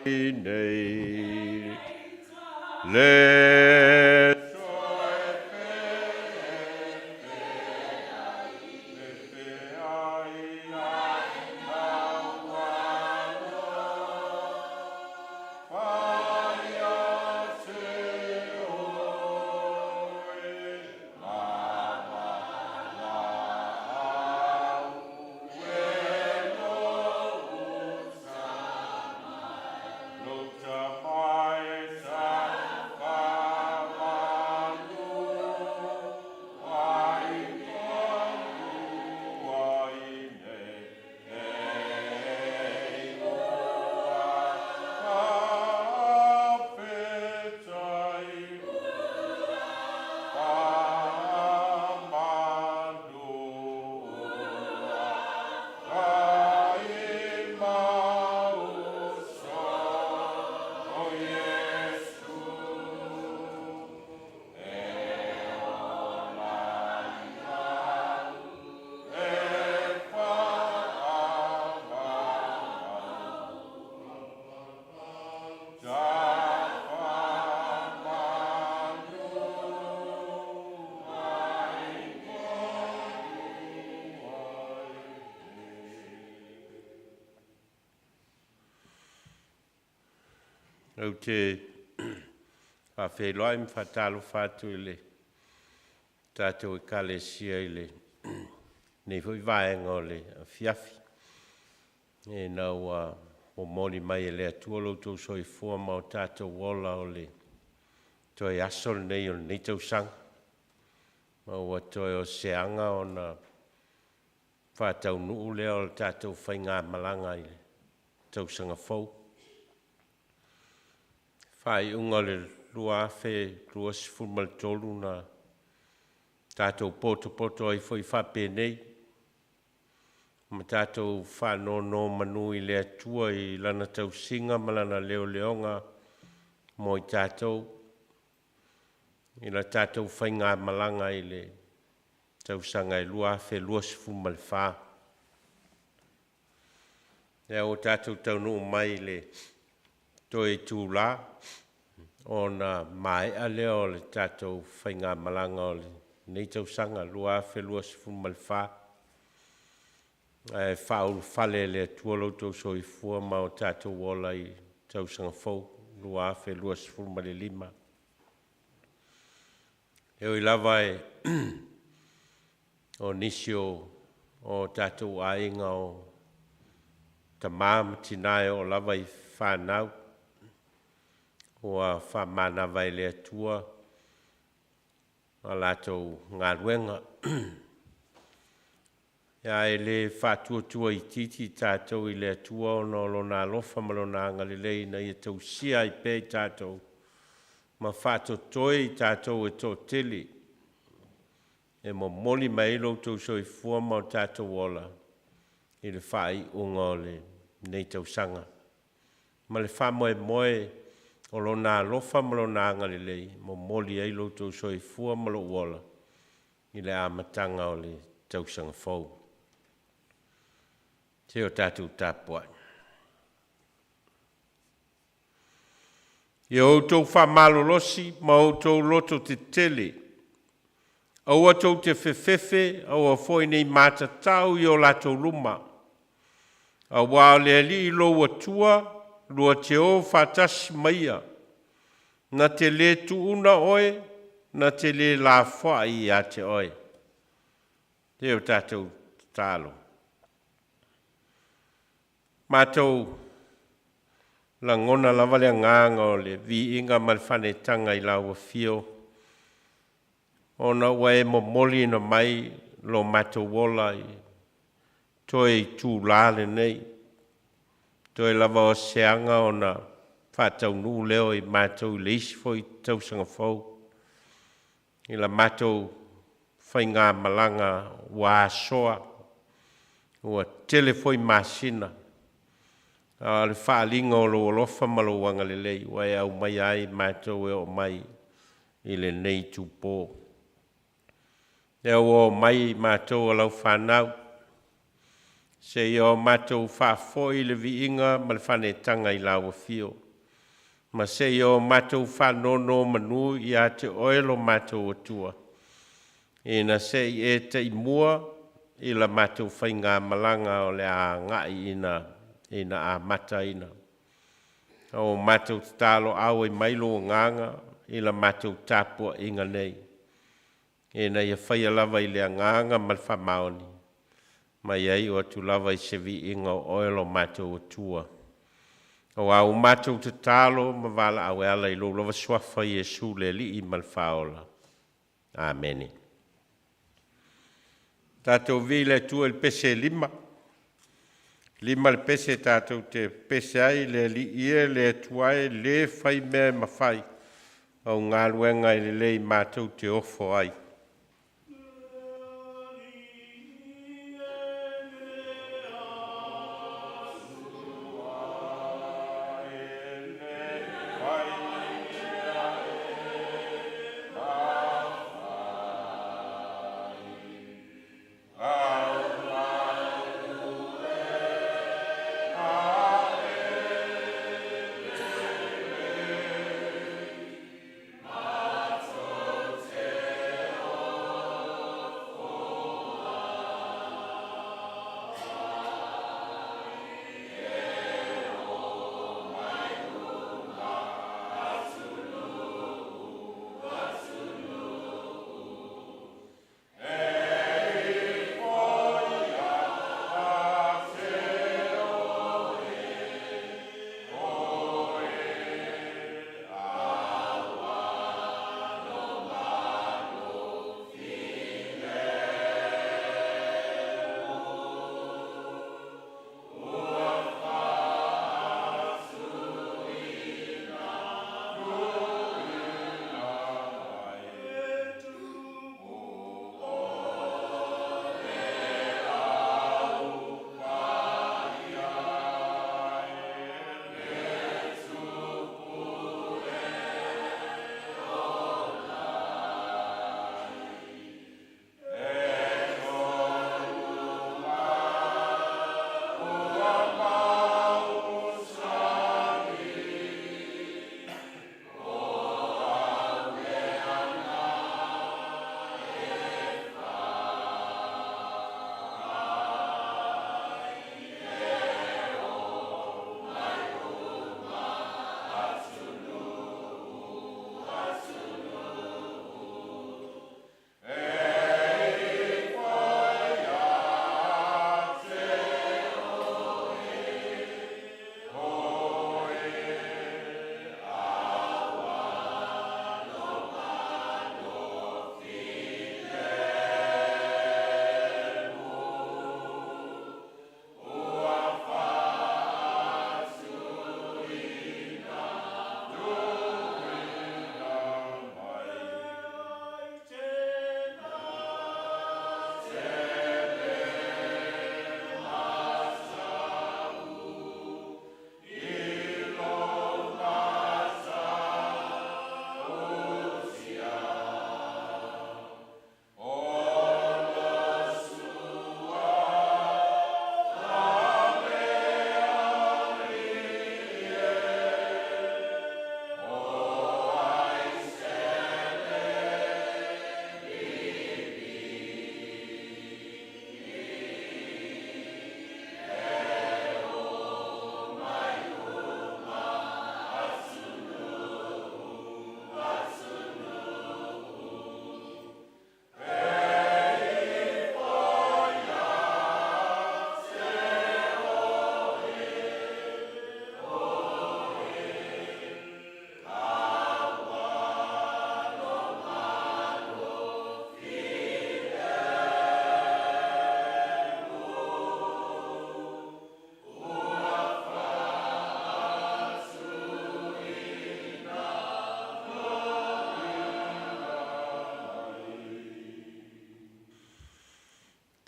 Nei le Ou te faafeiloai ma faatalofa atu i le tatou Ekalesia i lenei foi vaega o le afiafi, ina ua momoli mai e le Atua lo outou soifua ma o tatou ola, o le toe aso lenei o lenei tausaga, ma ua toe o se aga ona faataunuu lea o le tatou faigamalaga i le tausaga fou. Faaiuga o le 2023 na tatou potopoto ai foi faapenei ma tatou faanonomanu i le Atua i Lana tausiga ma Lana leoleoga mo i tatou i la tatou faigamalaga i le tausaga e 2024. Lea ua tatou taunuu mai i le toe itula ona maea lea o le tatou faigamalaga o lenei tausaga 2024, ae faaulufale e le Atua lo outou soifua ma o tatou ola i le tausaga fou 2025. E ui lava o nisi o tatou aiga o tama ma tina e oo lava i fanau ua faamanava e le Atua a latou galuega, ae le faatuatua itiiti tatou i le Atua ona o Lona alofa ma Lona agalelei ina ia tausia ai pea i tatou ma faatotoe i tatou e toatele e momoli mai ai lo outou soifua ma o tatou ola i le faaiuga o lenei tausaga. Ma le faamoemoe o Lona alofa ma Lona agalelei e momoli ai lo outou soifua ma lou ola i le amataga o le tausaga fou. Se o tatou tapuai. Ia outou faamalolosi ma outou lototetele, aua tou te fefefe aua foi ne i matatao i o latou luma, aua o le Alii lou Atua lua te o faatasi ma Ia, na te le tuuna oe, na te le lafoai ia te oe. Se o tatou tatalo. Matou lagona lava le agaga o le viiga ma le faanetaga i lau afio ona ua e momoliina mai lo matou ola i toe itula lenei, toe lava o se aga ona faataunuu lea o i matou i le isi foi tausaga fou i la matou faigamalaga ua asoa, ua tele foi masina, a o le faaaliga o lou alofa ma lou agalelei ua e aumaia ai matou e oo mai i lenei itupo. Lea ua omai matou o lau fanau. Seia o matou faafoi le viiga ma le faanetaga i lau afio, ma seia o matou faanonomanu ia te Oe lo matou Atua, ina se i e taimua i la matou faigamalaga o le a agai ina amataina. O matou tatalo auai mai lou agaga i la matou tapuaiga nei, ina ia faia lava i le agaga ma le faamaoni, ma ia iu atu lava i se viiga o Oe lo matou Atua. Aua ua matou tatalo ma valaau e ala i lou lava Suafa Iesu le Alii ma le Faaola. Amene. Tatou viia le Atua i le pese e 5, 5 le pese tatou te pepese ai, le Alii e, le Atua e, le fai mea e mafai, au galuega e lelei matou te ofo ai.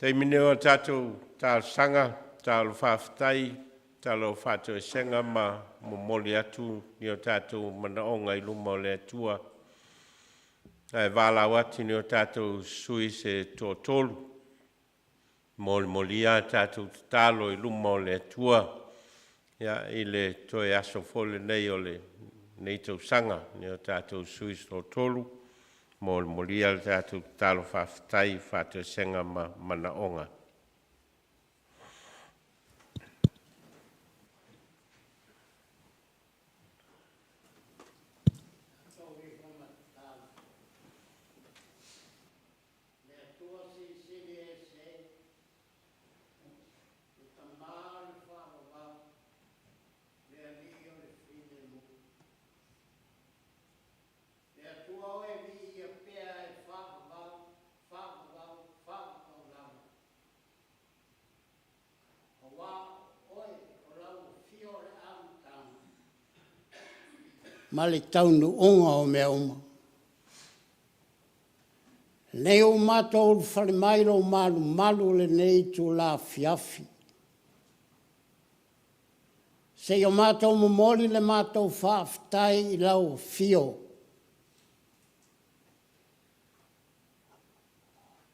Taimi nei o a tatou talosaga, tatalo faafetai, tatalo faatoesega ma momoli atu ni o tatou manaoga i luma o le Atua, ae valaau atu i ni o tatou sui se toatolu. Molimoli a tatou tatalo i luma o le Atua ia i le toe aso foi lenei o lenei tausaga i o tatou sui usufono toatolu, molimoli le tatou tatalo faafetai i faatoesega ma manaoga. Ma le taunuuga o mea uma. Lenei ua matou ulufale mai i lou malumalu i lenei itula afiafi, se i o matou momoli le matou faafetai i lau afio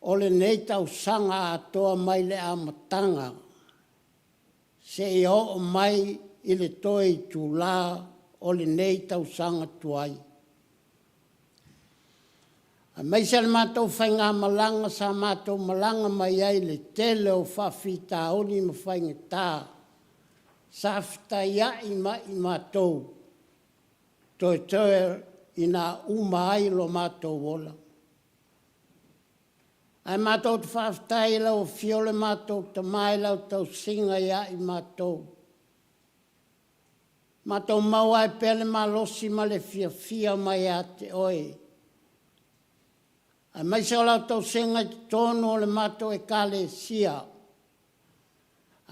o lenei tausaga atoa mai le amataga seia oo mai i le toe itula o lenei tausaga tuai. Aemaise le matou faigamalaga sa matou malaga mai ai i le tele o faafitauli ma faigata sa fetaiai ma i matou toetoe ina uma ai lo matou ola. Ae matou te faafetai i lau afio le matou Tama i lau tausiga ia i matou. Matou maua ai pea le malosi ma le fiafia mai ia te oe, aemaise o lau tausiga i totonu o le matou Ekalesia,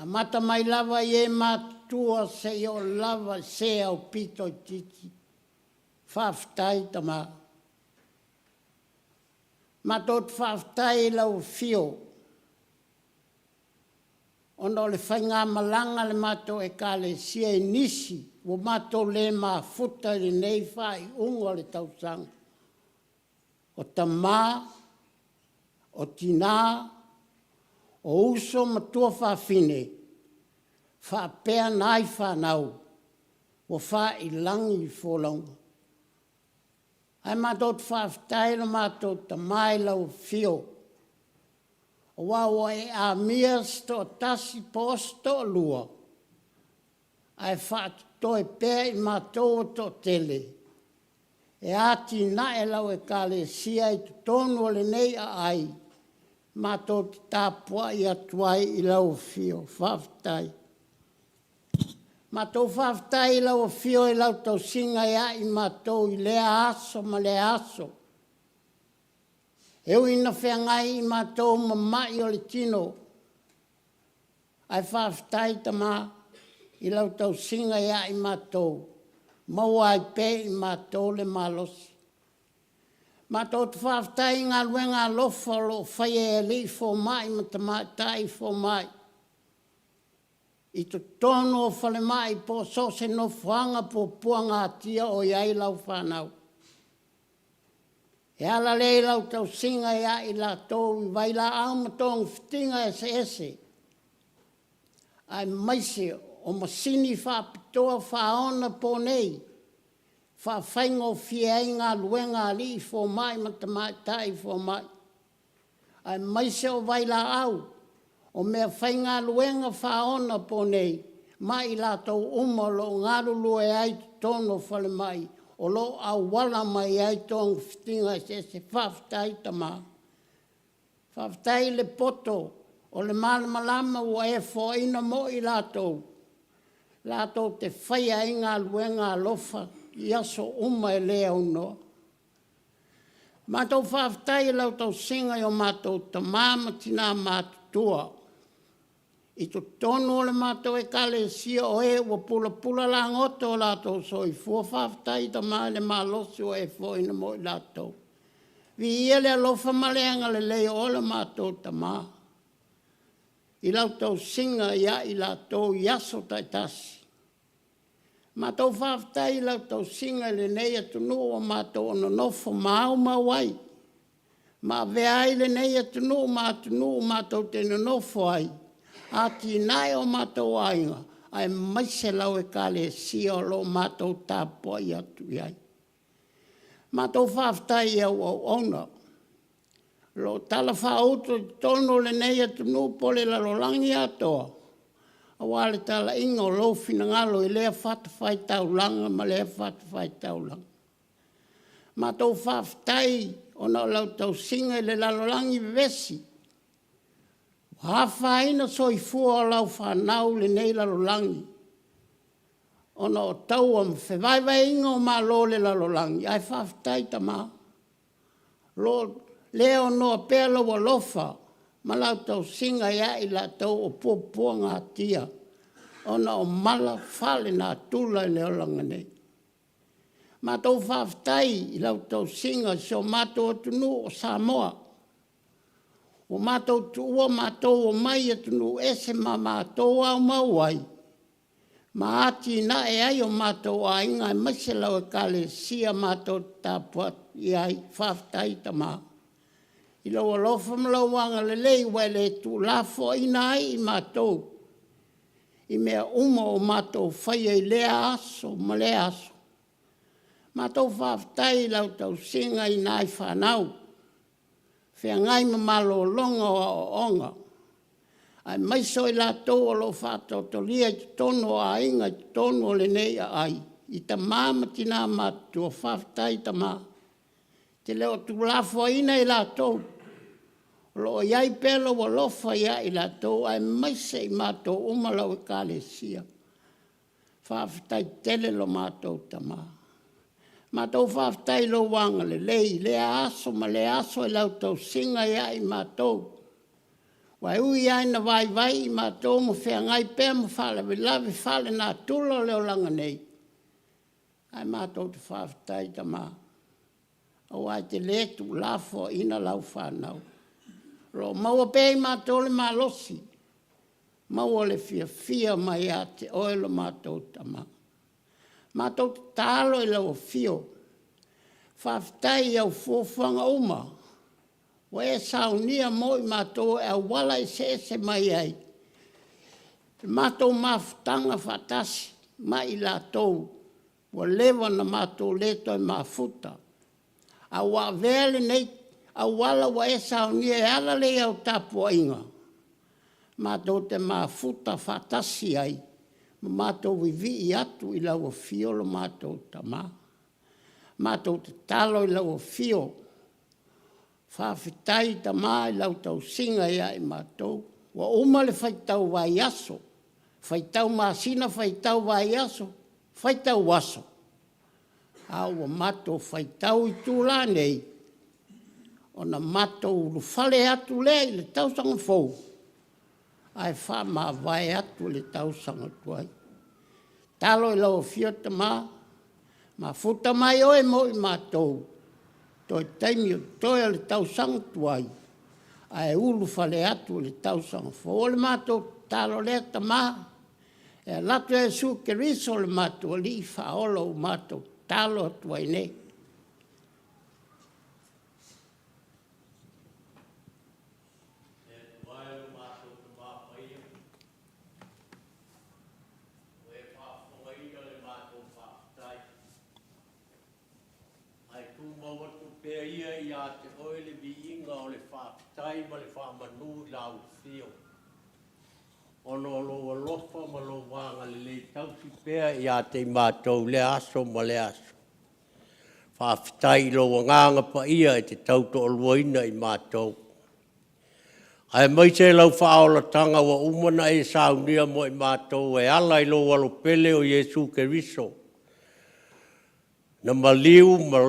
amata mai lava i e matutua seia oo lava i se aupito itiiti. Faafetai Tama. Matou te faafetai i lau afio ona o le faigamalaga a le matou Ekalesia i nisi ua matou le mafuta i lenei faaiuga o le tausaga, o tama, o tina, o uso ma tuafafine, faapea nai fanau ua faiilagi le folauga. Ae matou te faafetai lo matou Tama i lau afio, aua ua e amia se toatasi po o se toalua ae faatotoe pea i matou e toatele e atinae lau Ekalesia i totonu o lenei aai, matou te tapuai atu ai i lau afio. Faafetai. Matou faafetai i lau afio i lau tausiga ia i matou i lea aso ma lea aso. E ui ina feagai i matou ma mai o le tino, ae faafetai Tama i lau tausiga ia i matou, maua ai pea i matou le malosi. Matou te faafetai i galuega alofa o lo o faia e alii fomai ma tamaitai fomai i totonu o falemai po o so o se nofoaga puapuagatia o i ai lau fanau. E ala lea i lau tausiga ia i latou i vailaau ma togafitiga eseese, aemaise o masini faapitoa faaonaponei faafaigofie ai galuega a alii fomai ma tamaitai fomai, aemaise o vailaau, o meafaigaluega faaonaponei ma i latou uma o lo o galulue ai i totonu o falemai o lo o auala mai ai togafitiga eseese. Faafetai Tama. Faafetai i le poto o le malamalama ua e foaina mo i latou, latou te faia ai galuega alofa i aso uma e le aunoa. Matou faafetai i lau tausiga i o matou tama ma tina matutua i totonu o le matou Ekalesia o e ua pulapula lagoto o latou soifua. Faafetai Tama i le malosi ua e foaina mo i latou. Viia le alofa ma le agalelei o oe lo matou Tama i lau tausiga ia i latou i aso taitasi. Matou faafetai i lau tausiga i lenei atunuu ua matou nonofo ma aumau ai. ma avea ai lenei atunuu ma atunuu matou te nonofo ai, atinae o matou aiga, aemaise lau Ekalesia o lo o matou tapuai atu i ai. Matou faafetai i au auauna o lo o talafaauto i totonu o lenei atunuu po o le lalolagi atoa, aua le talaiga o lou finagalo i lea fatafaitaulaga ma lea fatafaitaulaga. Matou faafetai ona o lau tausiga i le lalolagi vevesi, ua afaina soifua o lau fanau i lenei lalolagi ona o taua ma fevaevaeaiga o malo o le lalolagi, ae faafetai Tama, o lo o le aunoa pea lou alofa ma lau tausiga ia i latou o puapuagatia ona o mala faalenatura i le olaga nei. Matou faafetai i lau tausiga i si o matou atunuu o Samoa, ua matou tuua matou omai i atunuu ese ma matou aumau ai ma atinae ai o matou aiga aemaise lau Ekalesia matou te tapuai i ai. Faafetai Tama i lou alofa ma lou agalelei ua e le tuulafoaiina ai i matou i mea uma o matou faia i lea aso ma lea aso. Matou faafetai i lau tausiga i nai fanau, feagai ma malologa o aoaoga, aemaise o i latou o lo o faataotolia i totonu o aiga i totonu o lenei aai, i tama ma tina matutua. Faafetai Tama, e te le o tuulafoaiina i latou, o lo o i ai pea lou alofa ia i latou aemaise i matou uma lau Ekalesia. Faafetai tele lo matou Tama. Matou faafetai i lou agalelei i lea aso ma lea aso i lau tausiga ia i matou. Aua e ui lava ina vaivai i matou ma feagai pea ma faalavelave faalenatura o le olaga nei, ae matou te faafetai Tama, aua e te le tuulafoaiina lau fanau. O lo o maua pea e i matou le malosi, maua le fiafia mai ia te oe lo matou Tama. Matou tatalo i lau afio, faafetai i au fuafuaga uma ua e saunia mo i matou e auala eseese mai ai le matou mafutaga faatasi ma i latou ua leva ona matou le toe mafuta, a ua avea lenei auala ua e saunia e ala lea i au tapuaiga matou te mafuta faatasi ai ma matou vivii atu i lau afio lo matou Tama. Matou tatalo i lau afio. Faafetai Tama i lau tausiga ia i matou. Ua uma le faitau vaiaso, faitau masina, faitau vaiaso, faitau aso, a ua matou faitau itula nei, ona matou ulufale atu lea i le tausaga fou, ae faamavae atu i le tausaga tuai. Tatalo i lau Afio Tama, mafuta mai oe mo i matou, toe taimi o totoe o le tausaga tuai, ae ulufale atu i le tausaga fou. O le matou tatalo lea Tama, e ala atu ia Iesu Keriso le matou Alii Faaola ua matou tatalo atu ai nei. Le Atua e lo matou Tama Paia, ua e faafofogaina le matou faafetai, ae tumau atu pea ia ia te oe le viiga o le faafetai ma le faamanu i lau afio, ona o lou alofa ma lou agalelei tausi pea ia te i matou i lea aso ma lea aso. Faafetai i lou Agaga Paia e te tautoaluaina i matou, aemaise lau faaolataga ua uma ona e saunia mo i matou e ala i lou Alo pele o Iesu Keriso, na maliu ma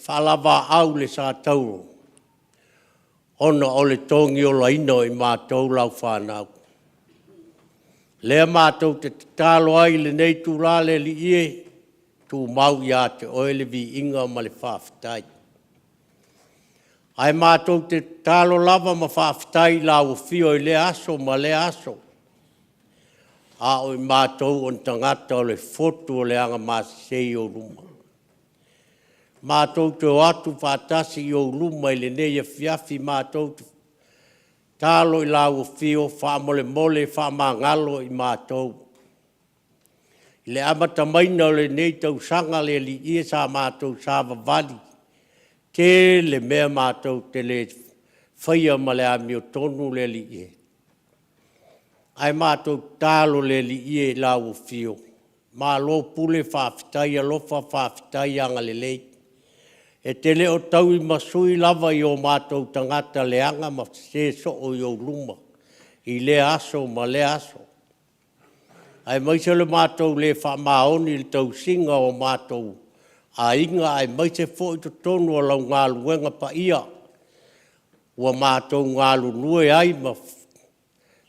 faalaváau i le satauro ona o le togiolaina o i matou lau fanau. Lea matou te tatalo ai i lenei itula le Alii e, tumau ia te Oe le viiga ma le faafetai. Ae matou te tatalo lava ma faafetai i lau afio i lea aso ma lea aso, a o i matou o ni tagata o le fotu o le agamasese i ou luma. Matou te o atu faatasi i ou luma i lenei afiafi, matou te tatalo i lau afio, faamolemole faamagalo i matou. I le amata maiga o lenei tausaga le Alii e, sa matou savavali, tele mea matou te le faia ma le amiotonu le Alii e, ae matou tatalo le Alii e i lau afio, malo pule faafetai alofa, faafetai agalelei. E te le o tauimasui lava i o matou tagata leaga ma sese soo i ou luma i lea aso ma lea aso, aemaise o le matou le faamaoni i le tausiga o matou aiga, aemaise foi totonu o lau galuega paia ua matou galulue ai ma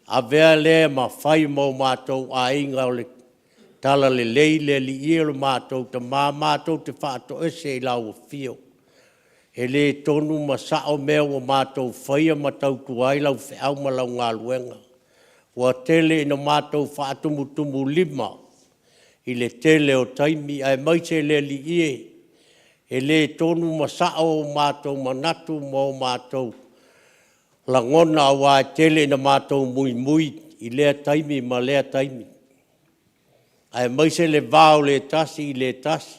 avea lea ma fai ma o matou aiga o le talalelei. Le Alii e, o le matou Tama, matou te faatoese i lau afio, e le tonu ma sao mea ua matou faia ma tautua ai lau feau ma lau galuega. Ua tele ina matou faatumutumulima i le tele o taimi, aemaise le Alii e, e le tonu ma sao o matou manatu ma o matou lagona, aua e tele ina matou muimui i lea taimi ma lea taimi, aemaise le va o le tasi i le tasi.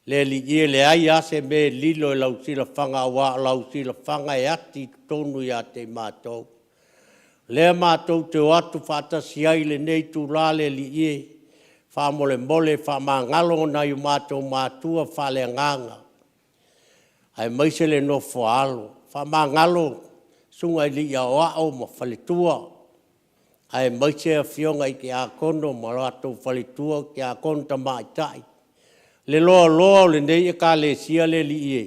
Le Alii e, leai lava se mea e lilo i lau silafaga, aua o lau silafaga e ati i totonu ia te i matou. O lea matou te o atu faatasi ai i lenei itula le Alii e, faamolemole faamagalo nai o matou matua faaleagaga aemaise le nofo a alo. Faamagalo susuga i alii aoao ma faletua, aemaise afioga i tiakono ma latou faletua, o tiakono tamaitai. Le loaloa o lenei Ekalesia le Alii e,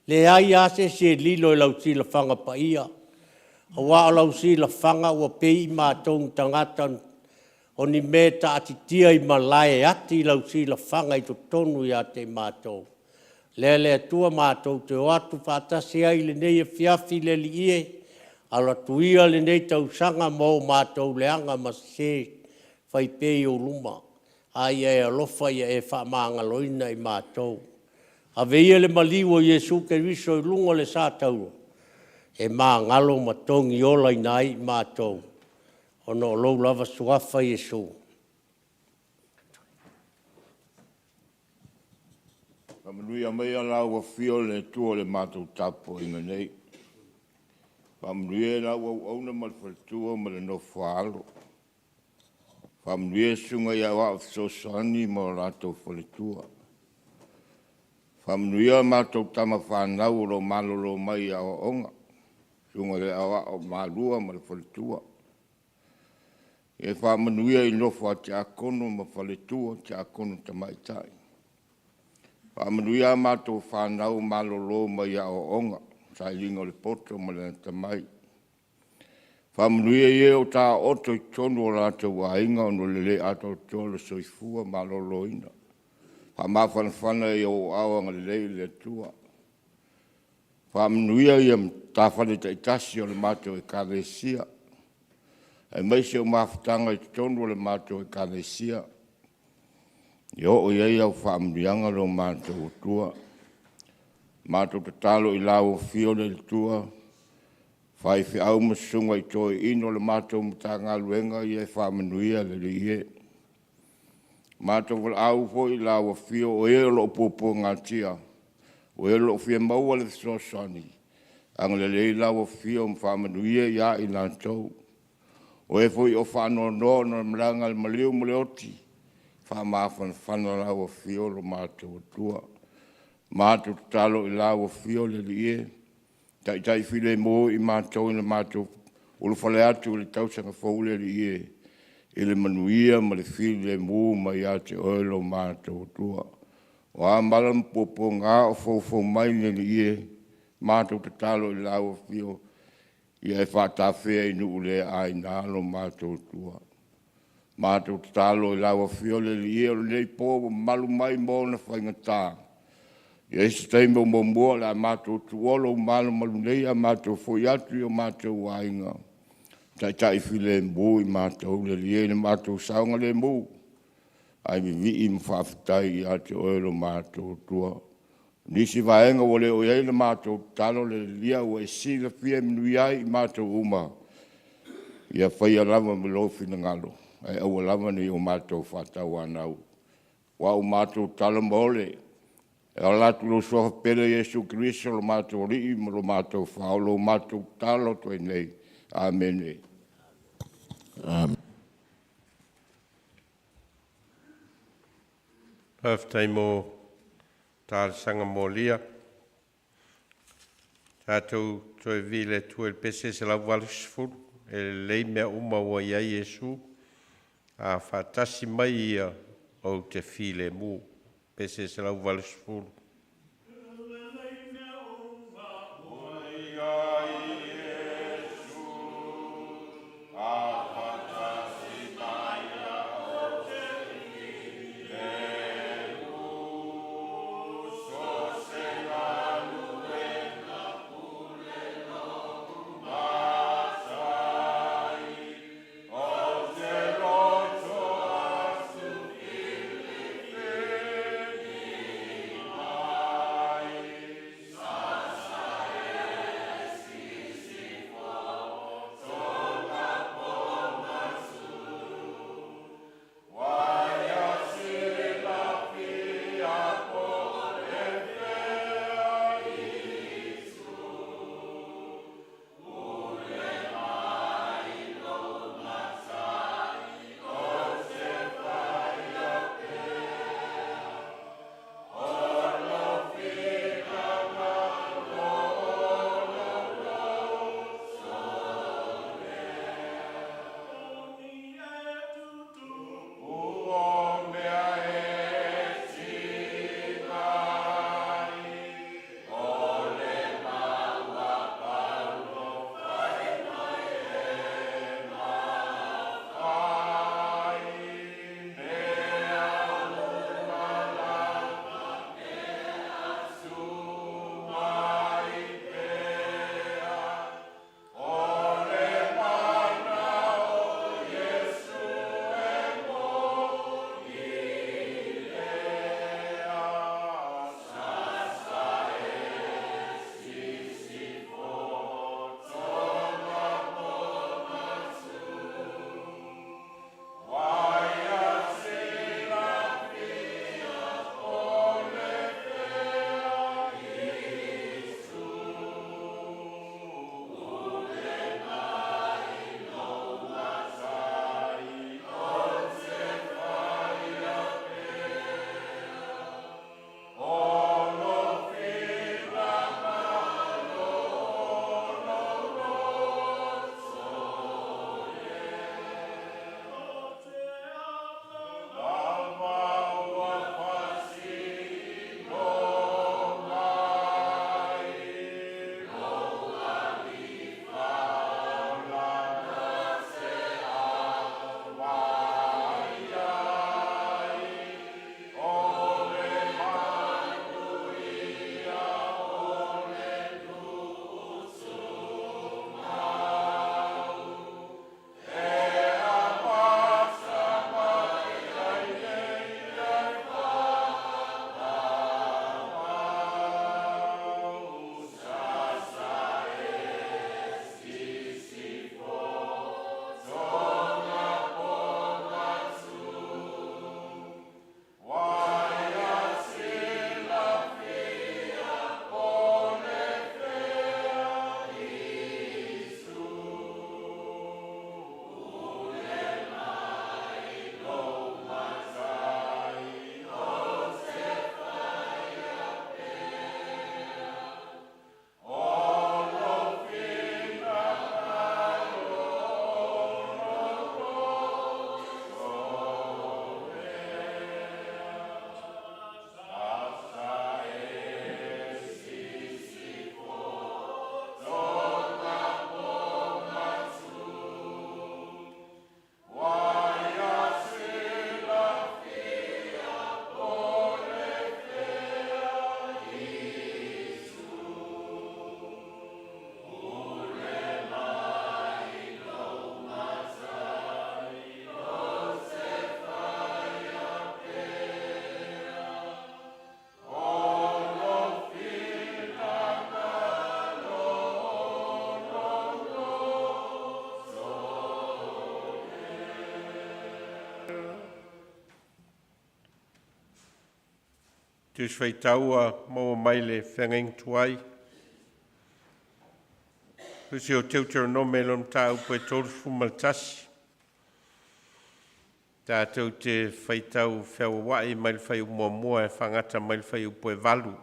leai lava se isi e lilo i lau silafaga paia, aua o lau silafaga ua pei i matou o ni tagata o ni mea e taatitia i malae e ati lau silafaga i totonu ia te i matou. O lea le Atua matou te o atu faatasi ai i lenei afiafi le Alii e, alo atu ia lenei tausaga ma o matou leaga ma sese, fai pea i ou luma, a ia e alofa ia e faamagaloina i matou. Ave ia le maliu o Iesu Keriso i luga o le sa taua e magalo ma togiolaina ai i matou, ona o lou lava suafa Iesu. Faamanuia maia lau Afio le Atua i le matou tapuaiga nei. Faamanuia i lau auauna ma le faletua ma le nofo a alo. Faamanuia susuga i Aoao Fesoasoani ma o latou faletua. Faamanuia a matou tama fanau o lo o malolo mai i aoaoga, susuga i le Aoao Malua ma le faletua. Ia faamanuia i le nofo a tiakono ma faletua, tiakono tamaitai. Faamanuia a matou fanau o malolo mai aoaoga, sailiga o le poto ma le atamai. Faamanuia i e o taoto i totonu o latou aiga ona o le le atoatoa o le soifua maloloina. Faamafanafana i ou aao agalelei le Atua. Faamanuia ia matafale taitasi o le matou Ekalesia aemaise o mafutaga i totonu o le matou Ekalesia. Ia oo i ai au faamanuiaga lo matou Atua. Matou tatalo i lau Afio le Atua, faifeau ma susuga i toeaiina o le matou Matagaluega, ia e faamanuia le Alii e. Matou valaau foi i lau Afio o e o lo o puapuagatia, o e o lo o fia maua le fesoasoani, agalelei lau Afio ma faamanuia ia i latou. O e foi o faanoanoa ona o le malaga a le maliu ma le oti, faamafanafana lau Afio lo matou Atua. Matou tatalo i lau Afio le Alii e, taitai filemu i matou i le matou ulufale atu i le tausaga fou le Alii e, i le manuia ma le filemu mai ia te Oe lo matou Atua. O a mala ma puapuaga o foufou mai le Alii e, matou tatalo i lau Afio ia e faatafea i nuu le aina lo matou Atua. Matou tatalo i lau Afio le Alii e, o lenei po ua mamalu mai ma ona faigata, e i ai se taimi o muamua o le a matou tuua lou malumalu nei ae matou foi atu i o matou aiga, taitai filemu i matou le Alii e i le matou saogalemu, ae vivii ma faafetai ia te Oe lo matou Atua. Nisi vaega ua le oo i ai le matou tatalo, le ia ua e silafia e manuia ai i matou uma. Ia faia lava ma lou finagalo ae aua lava ne i o matou faatauanau. Aua ua matou tatalo ma ole e ala atu i lou Suafa pele Iesu Keriso o lo matou Alii ma lo matou Faaola ua matou tatalo atu ai nei. Amene. Faafetai mo talosaga molia. Tatou toe vivii i le Atua i le pese 180, e lelei mea uma ua i ai Iesu, a faatasi mai ia ou te filemu. Pese 180. E lelei mea uma ua i ai Iesu, a faatasi mai ia ou te filemu. So o se galuega pule lo'u matai, ou te loto atu filifili. Tusi Faitau ua maua mai le feagaiga tuai. Tusi o Teuteronome lona mataupu e 31. Tatou te faitau feauauai mai le fuaiupu muamua e faagata mai le fuaiupu e 8.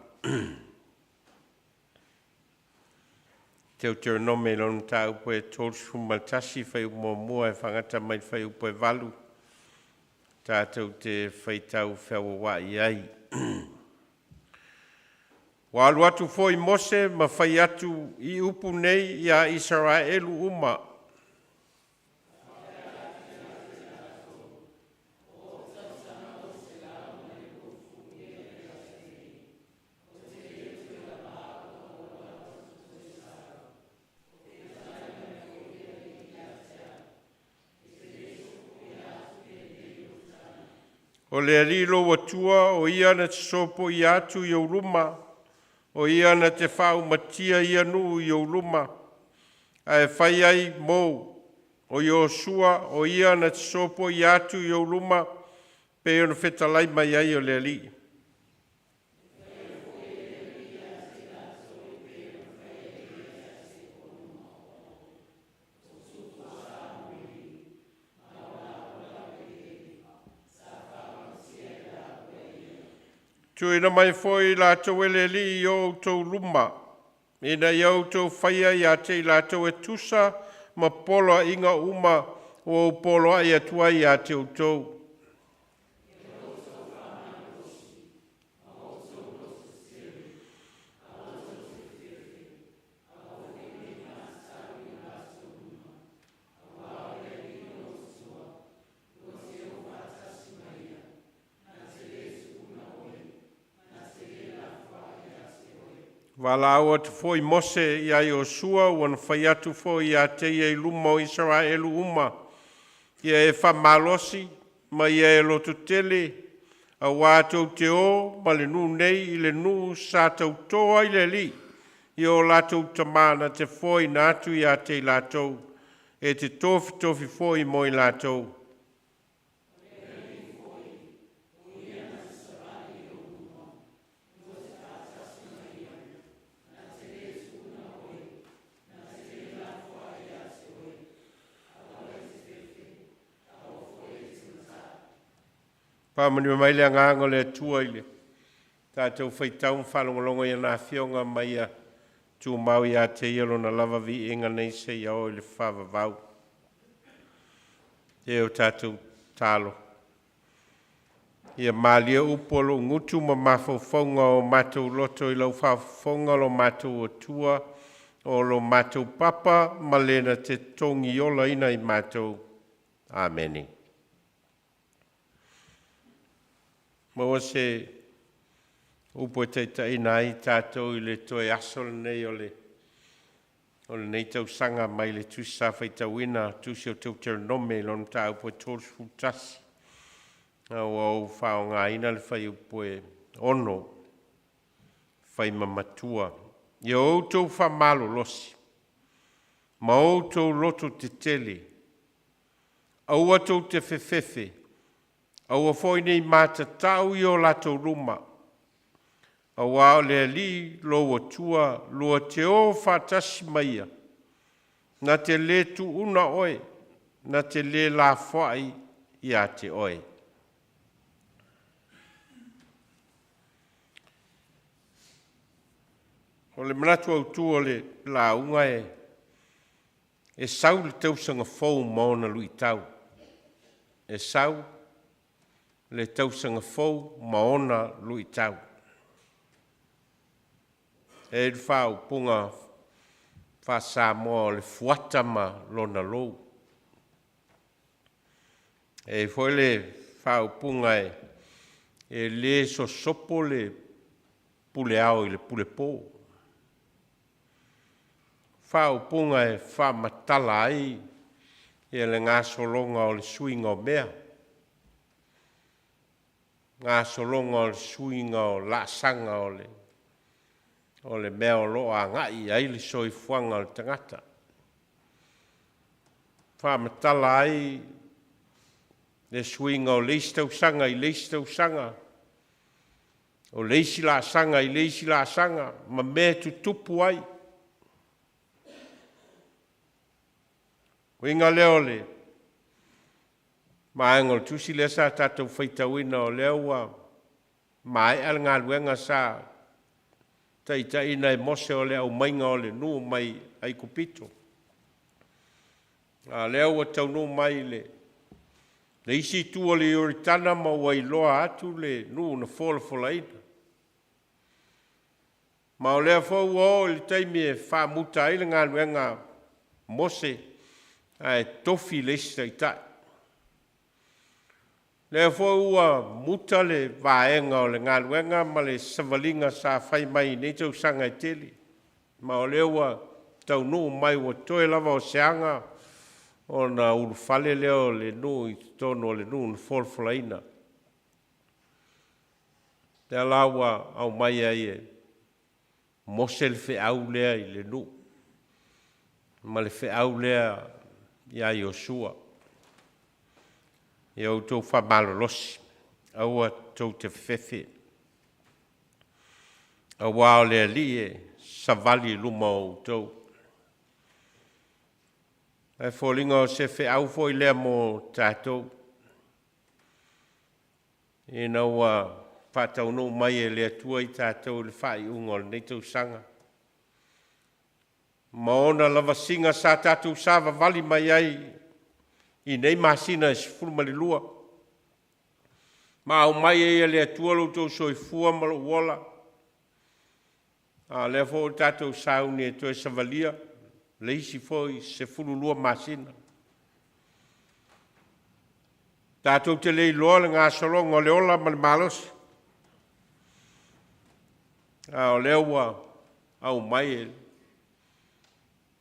Teuteronome lona mataupu e 31, fuaiupu muamua e faagata mai le fuaiupu e 8, tatou te faitau feauauai ai. Ua alu atu foi Mose ma fai atu i upu nei ia Isaraelu uma. O le Alii lou Atua, o Ia na te sopoia atu i ou luma, o Ia na te faaumatia ia nuu i ou luma, ae fai ai mou. O Iosua, o Ia na te sopoia atu i ou luma, pei ona fetalai mai ai o le Alii. Tuuina mai foi i latou e le Alii i o outou luma, ina ia outou faia ia te i latou e tusa ma poloaiga uma ua ou poloai atu ai ia te outou. Valaau atu foi Mose ia Iosua ua na fai atu foi ia te ia i luma o Isaraelu uma, ia e faamalosi ma ia e lototele, auā tou te o ma le nuu nei i le nuu sa tautō ai le Alii i o latou tamā na te foeina atu ia te i latou, e te tofitofi foi mo i latou. Faamanuia mai le agaga o le Atua i le tatou faitau ma faalogologo i ana afioga ma ia tumau ia te Ia Lona lava viiga nei seia oo i le faavavau. E o tatou tatalo, ia malie upu a lou gutu ma mafaufauga o matou loto i lau faafofoga lo matou Atua, o lo matou Papa ma le na te togiolaina i matou. Amene. Maua se upu e taitaiina ai tatou i le toe aso lenei o lenei tausaga mai le Tusi Sa Faitauina, Tusi o Teuteronome i lona mataupu e 31, a ua ou faaaogaina le fuaiupu e 6, faimamatua. Ia outou faamalolosi ma outou loto tetele, aua tou te fefefe, aua foi ne i matatau i o latou luma, auā o le Alii lou Atua lua te o faatasi ma ia, na te lē tuuna oe, na te lē lafoai ia te oe. O le manatu autu o le lauga e sau le tausaga fou ma ona luitau. E sau le tausaga fou ma ona luitau. E i ai le faaupuga faa-Samoa o le fuata ma lona lou. E i ai foi le faaupuga e le sosopo le pule ao i le pule po. Faaupuga e faamatala ai le gasologa o le suiga o mea, gasologa o le suiga o laasaga o le mea o lo o agai i ai le soifuaga o le tagata. Faamatala ai le suiga o le isi tausaga i le isi tausaga. O le isi laasaga i le isi laasaga ma mea e tutupu ai. Uiga lea o le vaega o le tusi lea sa tatou faitauina, o lea ua maea le galuega sa taitaiina e Mose o le aumaiga o le nuu mai Aikupito. A o lea ua taunuu mai le isi itu o le Ioritana ma ua iloa atu le nuu na folafolaina. Ma o lea foi ua oo i le taimi e faamuta ai le galuega a Mose ae tofi le isi taitai. O lea foi ua muta le vaega o le galuega ma le savaliga sa fai mai i nei tausaga e tele, ma o lea ua taunuu mai ua toe lava o se aga ona ulufale lea o le nuu i totonu o le nuu na folafolaina. Lea la ua aumai ai e Mose le feau lea i le nuu ma le feau lea ia Iosua. Ia outou faamalolosi, aua tou te fefefe, aua o le Alii e savali i luma o outou. Ae foliga o se feau foi lea mo tatou, ina ua faataunuu mai e le Atua i tatou i le faaiuga o lenei tausaga, ma ona lavasiga sa tatou savavali mai ai i nei masina e 12, ma aumai ai e le Atua lo outou soifua ma lou ola, a o lea foi ua tatou sauni e toe savalia le isi foi 12 masina. Tatou te le iloa le gasologa o le ola ma le malosi, a o lea ua aumai e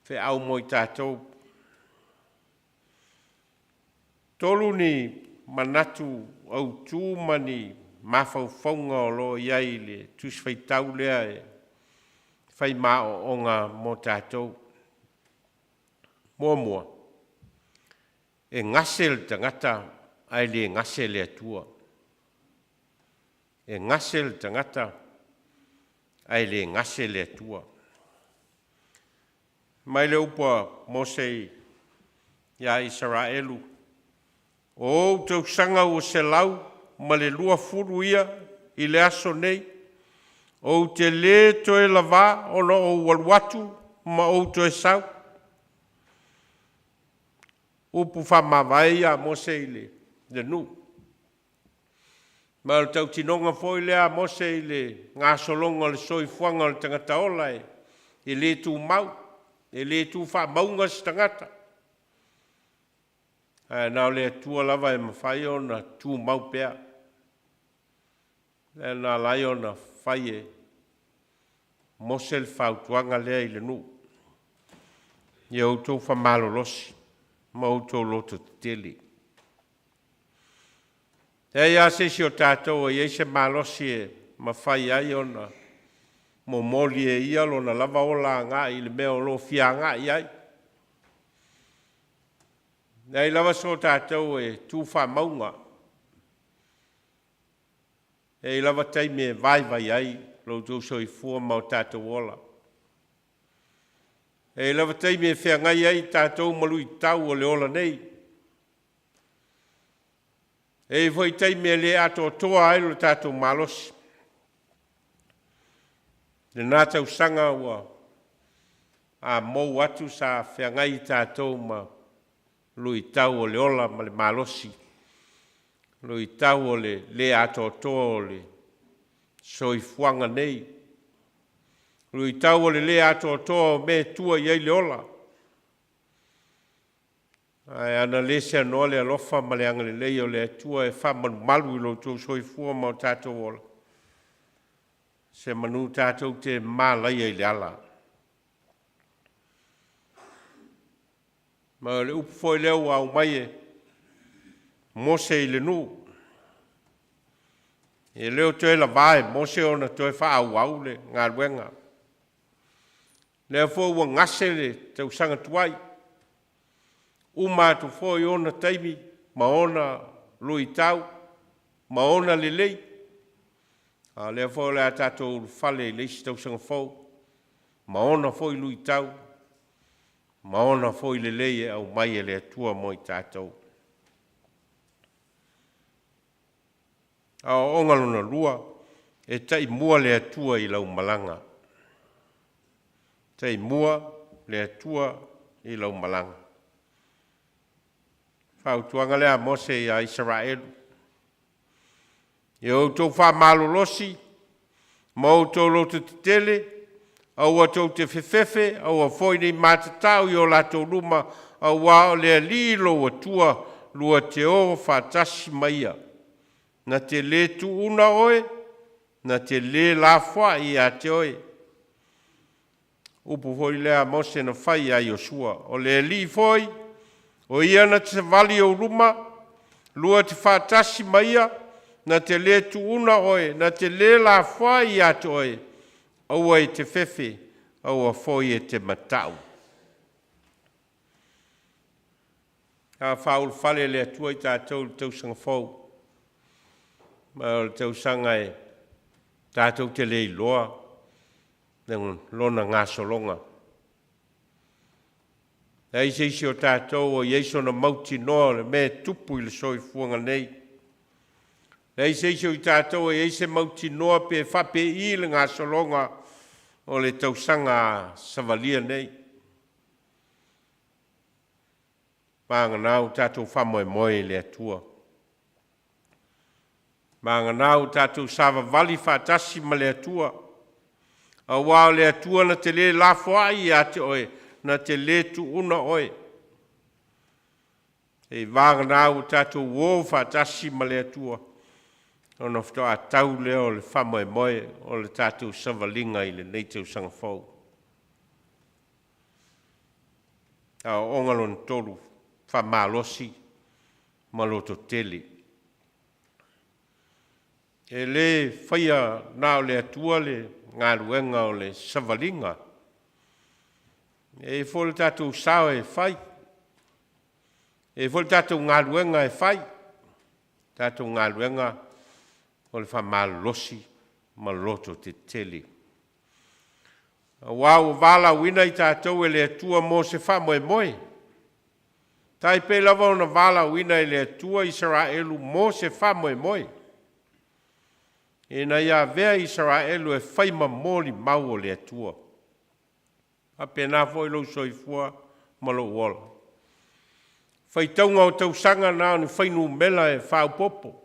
feau mo i tatou. Tolu ni manatu autu ma ni mafaufauga o lo o i ai i le Tusi Faitau lea e fai ma aoaoga mo tatou. Muamua, e gase le tagata ae le gase le Atua. E gase le tagata ae le gase le Atua. Mai le upu a Mose ia Isaraelu, o ou tausaga ua 120 ia i le aso nei, ou te le toe lavā ona ou alu atu ma ou toe sau. Upu faamavae ia a Mose i le nuu. Ma o le tautinoga foi lea a Mose i le gasologa o le soifuaga o le tagata ola e le tumau, e le tu faamauga se tagata, ae na o le Atua lava e mafai ona tumau pea. Lea na ala ai ona fai e Mose le fautuaga lea i le nuu, ia outou faamalolosi ma outou loto tetele. E leai lava se isi o tatou e i ai se malosi e mafai ai ona momoli e ia lona lava ola agai i le mea o lo o fia agai i ai. E leai lava so tatou e tu faamauga, e i ai lava taimi e vaivai ai lo outou soifua ma o tatou ola. E i ai lava taimi e feagai ai tatou ma luitau o le ola nei. E i ai foi taimi e le atoatoa ai lo tatou malosi. I lena tausaga ua amou atu sa feagai tatou ma luitau o le ola ma le malosi, luitau o le le atoatoa o le soifuaga nei, luitau o le le atoatoa o mea e tua i ai le ola. Ae ana le seanoa le alofa ma le agalelei o le Atua e faamalumalu i lo outou soifua ma o tatou ola, se manu tatou te malaia i le ala. Ma o le upu foi lea ua aumai e Mose i le nuu, e le o toe lavā e Mose ona toe faaauau le galuega. Lea foi ua gase le tausaga tuai, uma atu foi ona taimi ma ona luitau ma ona lelei, A o lea foi o le a tatou ulufale i le isi tausaga fou, ma ona foi luitau, ma ona foi lelei e aumai e le Atua mo i tatou. Aoaoga lona lua, e taimua le Atua i lau malaga. Taimua le Atua i lau malaga. Fautuaga lea a Mose ia Isaraelu, Ia outou faamalolosi ma outou lototetele, aua tou te fefefe, aua foi ne i matatao i o latou luma, auā o le Alii lou Atua lua te o faatasi ma Ia, na te lē tuuna oe, na te lē lafoai ia te oe. Upu foi lea a Mose na fai ia Iosua, o le Alii foi, o Ia na te savali i ou luma, lua te faatasi ma Ia, na te lē tuuna oe, na te lē lafoai ia te oe, aua e te fefe, aua foi e te mata'u. A faaulufale le Atua i tatou i le tausaga fou, ma o le tausaga e tatou te le iloa lona gasologa. Leai se isi o tatou o i ai sona mautinoa o le mea e tupu i le soifuaga nei. Leai se isi o i tatou o i ai se mautinoa pe faapei le gasologa o le tausaga savalia nei. Vagana ua tatou faamoemoe i le Atua. Vagana ua tatou savavali faatasi ma le Atua, auā o le Atua na te lē lafoai ia te oe, na te lē tuuna oe. Sei vagana ua tatou o faatasi ma le Atua, ona faatoa tau lea o le faamoemoe o le tatou savaliga i lenei tausaga fou. Aoaoga lona tolu, faamalosi ma lototele. E lē faia na o le Atua le galuega o le savaliga, e i ai foi le tatou sao e fai, e i ai foi le tatou galuega e fai, tatou galuega o le faamalolosi ma lototetele. Auā ua valaauina i tatou e le Atua mo se faamoemoe, tai pei lava ona valaauina e le Atua Isaraelu mo se faamoemoe, ina ia avea Isaraelu e fai ma molimau o le Atua. Faapena foi lou soifua ma lou ola. Faitauga o tausaga na o ni fuainumera e faaopoopo,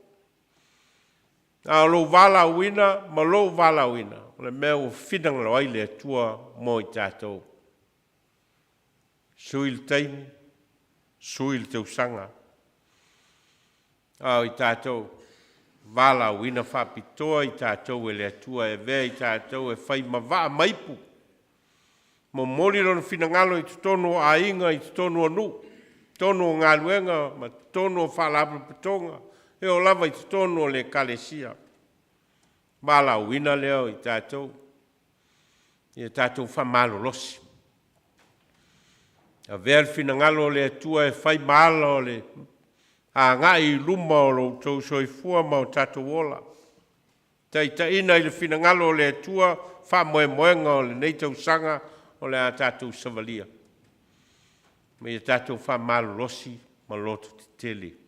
a o lou valaauina ma lou valaauina, o le mea ua finagalo ai le Atua mo i tatou. Sui le taimi, sui le tausaga, a o i tatou, valaauina faapitoa i tatou e le Atua e avea i tatou e fai ma vaa ma ipu, momoli Lona finagalo i totonu o aiga, i totonu o nuu, totonu o galuega ma totonu o faalapotopotoga, e oo lava i totonu o le Ekalesia. Valaauina lea o i tatou, ia tatou faamalolosi, avea le finagalo o le Atua e fai ma ala o le agai i luma o lo outou soifua ma o tatou ola. Taitaiina i le finagalo o le Atua faamoemoega o lenei tausaga o le a tatou savalia, ma ia tatou faamalolosi ma lototetele.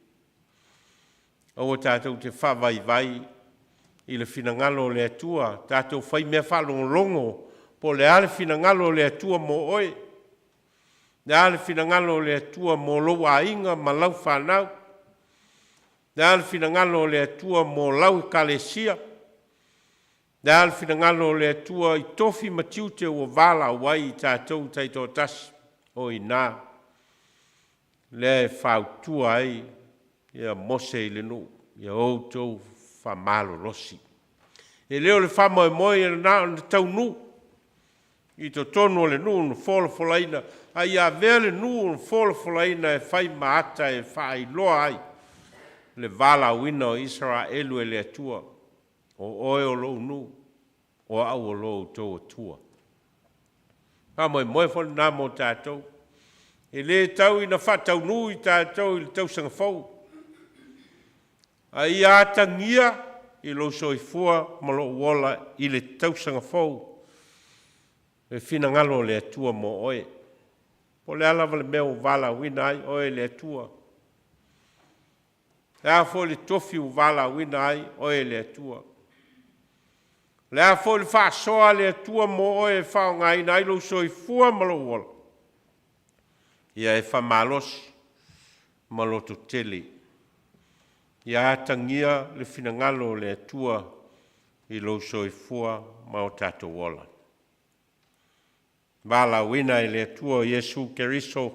Aua tatou te faavaivai i le finagalo o le Atua, tatou fai mea faalogologo po o le a le finagalo o le Atua mo oe, le a le finagalo o le Atua mo lou aiga ma lau fanau, le a le finagalo o le Atua mo lau Ekalesia, le a le finagalo o le Atua i tofi ma tiute ua valaau ai i tatou taitoatasi. O i ina lea e fautua ai ia Mose i le nuu, ia outou faamalolosi. E le o le faamoemoe ia na ona taunuu i totonu o le nuu na folafolaina, a ia avea le nuu na folafolaina e fai ma ata e faailoa ai le valaauina o Isaraelu e le Atua, o oe o lou nuu, o au o lo outou Atua. Faamoemoe foi lena mo tatou. E lē tau ina faataunuu i tatou i le tausaga fou, a ia atagia i i lou soifua ma lou ola i le tausaga fou le finagalo o le Atua mo oe. Po o le a lava le mea ua valaauina ai oe e le Atua, o le a foi le tofi ua valaauina ai oe e le Atua, o le a foi le faasoa a le Atua mo oe e faaaogaina ai lou soifua ma lou ola, ia e faamalosi ma lototele. Ia atagia le finagalo o le Atua i lou soifua ma o tatou ola. Valaauina e le Atua Iesu Keriso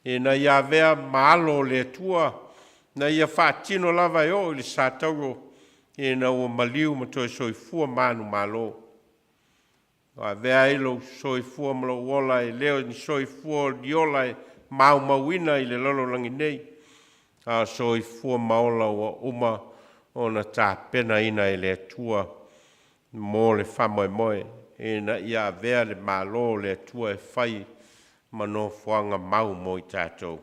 ina ia avea ma alo o le Atua, na ia faatino lava e oo i le satauro ina ua maliu ma toe soifua manumalo. Ua avea ai lou soifua ma lou ola e le o ni soifua o ni ola e maumauina i le lalolagi nei, a o soifua ma ola ua uma ona tapenaina e le Atua mo le faamoemoe ina ia avea le Malo o le Atua e fai ma nofoaga mau mo i tatou.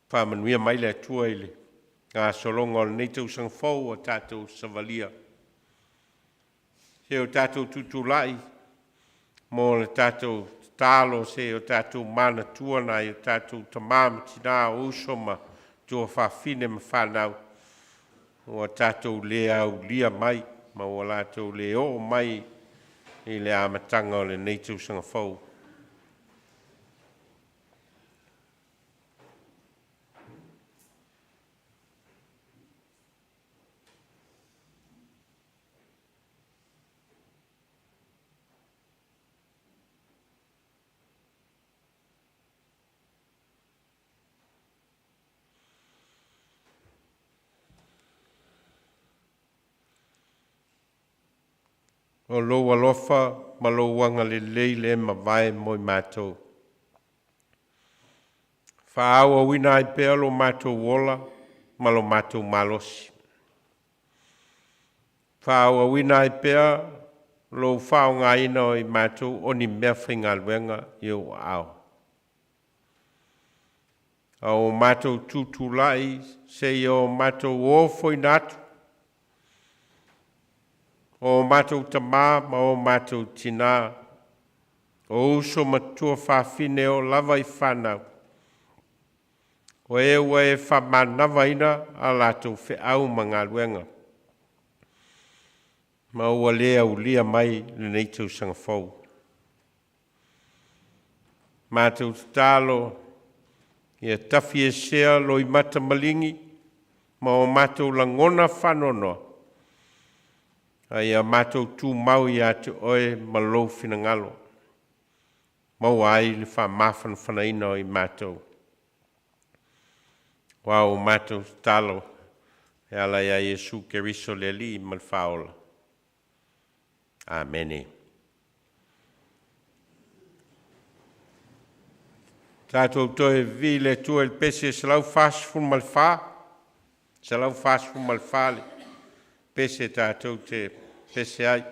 Faamanuia mai le Atua i le gasologa o lenei tausaga fou ua tatou savalia. Se o tatou tutulai mo le tatou tatalo, se o tatou manatua nai o tatou tama ma tina, o uso ma tuafafine ma fanau ua tatou le aulia mai ma ua latou le oo mai i le amataga o lenei tausaga fou. O lou alofa ma lou agalelei le mavae mo i matou. Faaauauina ai pea lo matou ola ma lo matou malosi. Faaauauina ai pea lou faaaogaina o i matou o ni mea faigaluega i ou aao. A o matou tutulai seia o matou ofoina atu o matou tama ma o matou tina, o uso ma tuafafine e oo lava i fanau, o e ua e faamanavaina a latou feau ma galuega, ma ua le aulia mai lenei tausaga fou. Matou tatalo ia tafiesea loimata maligi ma o matou lagona faanoanoa, a ia matou tumau ia te Oe ma lou finagalo, maua ai le faamafanafanaina o i matou. Aua ua matou tatalo e ala ia Iesu Keriso le Alii ma le Faaola. Amene. Tatou toe vivii le Atua i le pese 144, 144 le pese tatou te pese ai.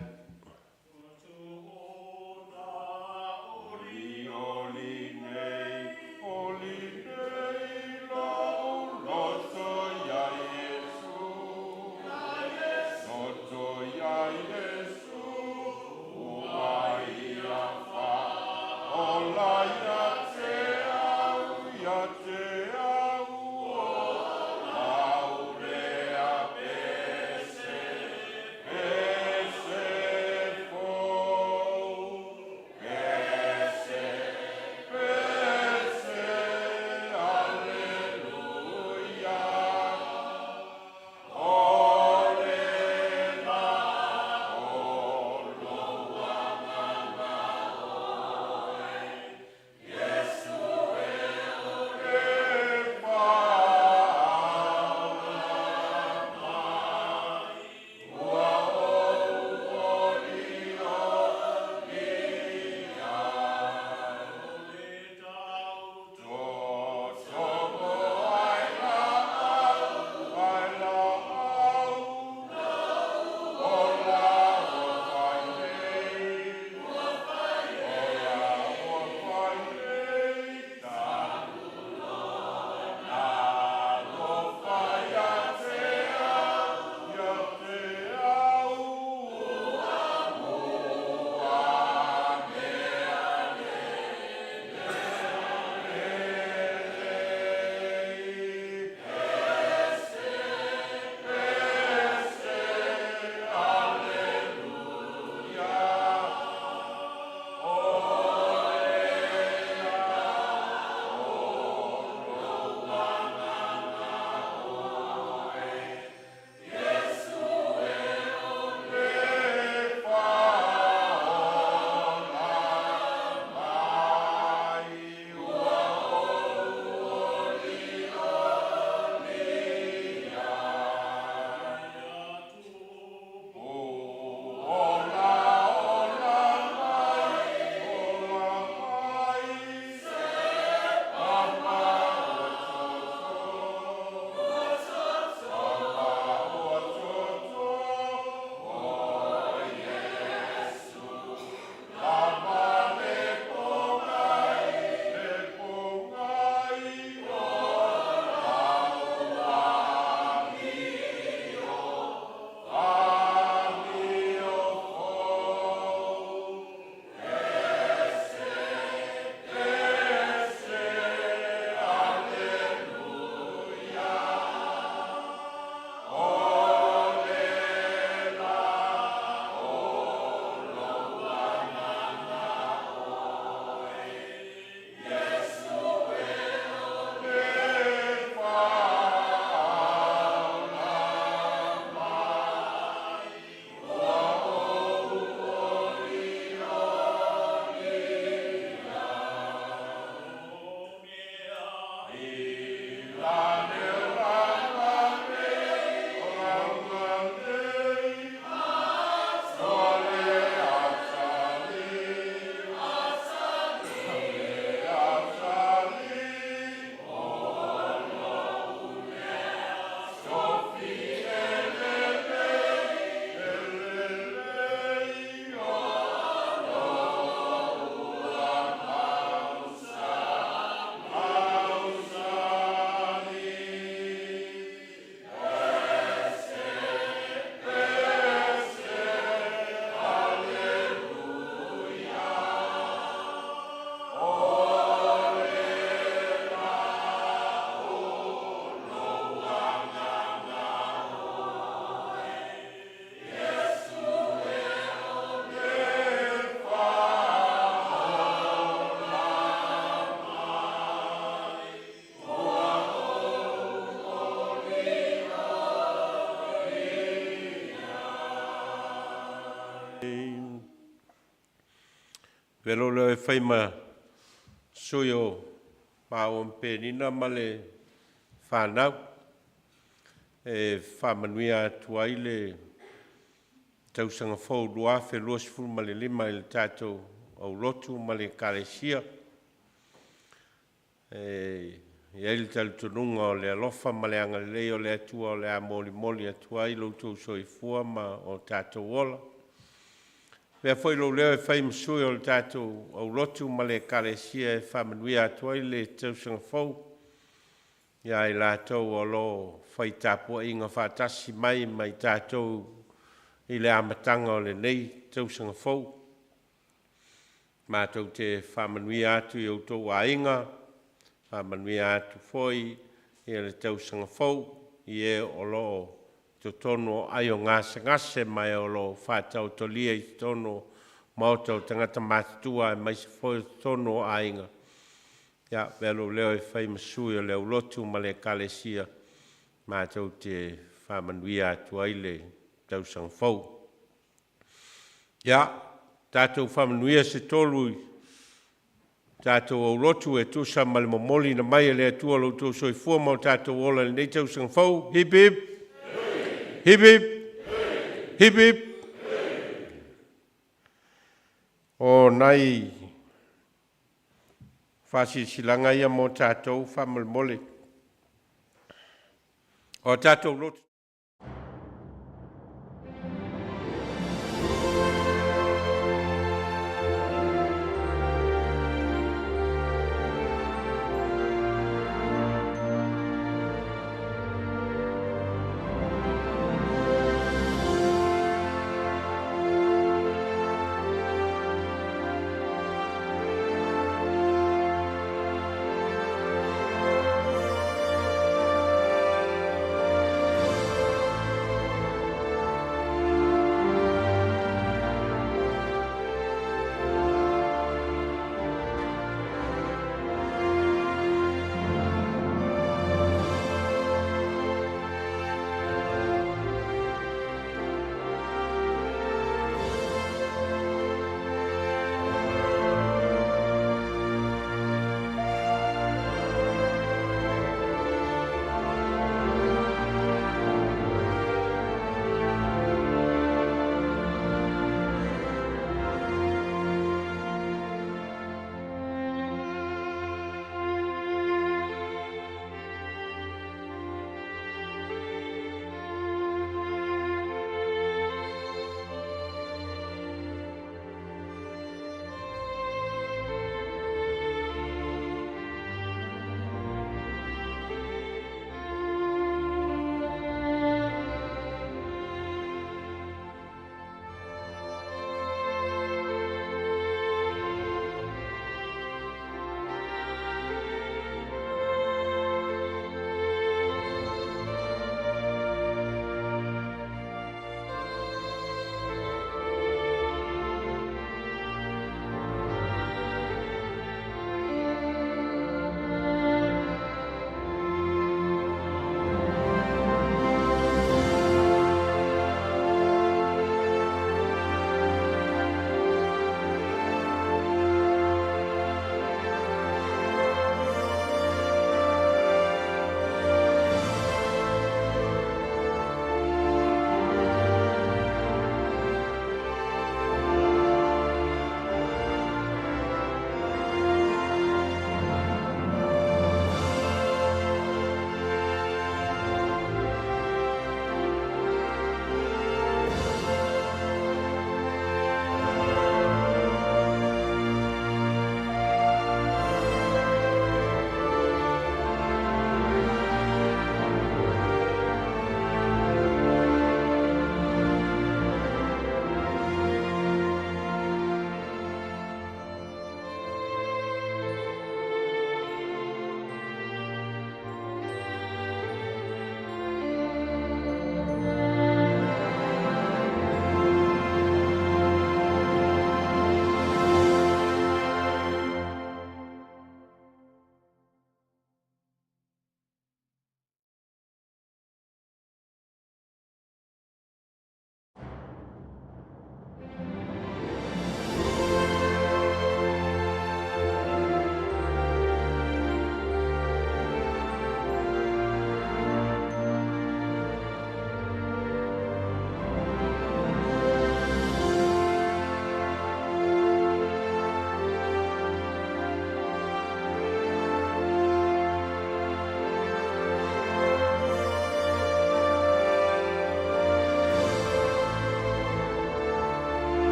Avea lou leo e fai ma sui o maua ma Penina ma le fanau e faamanuia atu ai le tausaga fou 2025 i le tatou aulotu ma le Ekalesia. E i ai le talitonuga o le alofa ma le agalelei o le Atua o le a molimoli atu ai lo outou soifua ma o tatou ola. Avea foi lou leo e fai ma sui o le tatou aulotu ma le Ekalesia e faamanuia atu ai le tausaga fou ia i latou o lo o fai tapuaiga faatasi mai ma i tatou i le amataga o lenei tausaga fou. Matou te faamanuia atu i outou aiga, faamanuia atu foi i le tausaga fou i e o lo o i totonu o aai o gasegase ma e o lo o faataotolia i totonu o maota o tagata matutua aemaise foi o totonu o aiga. Ia, avea lou leo e fai ma sui o le aulotu ma le Ekalesia, matou te faamanuia atu ai le tausaga fou. Ia, tatou faamanuia se tolu i tatou aulotu e tusa ma le momoliina mai e le Atua o lo outou soifua ma o tatou ola i lenei tausaga fou. Hip hip! Hip hip! Hip hip! O nai faasilasilaga ia mo tatou faamolemole. O a tatou lotu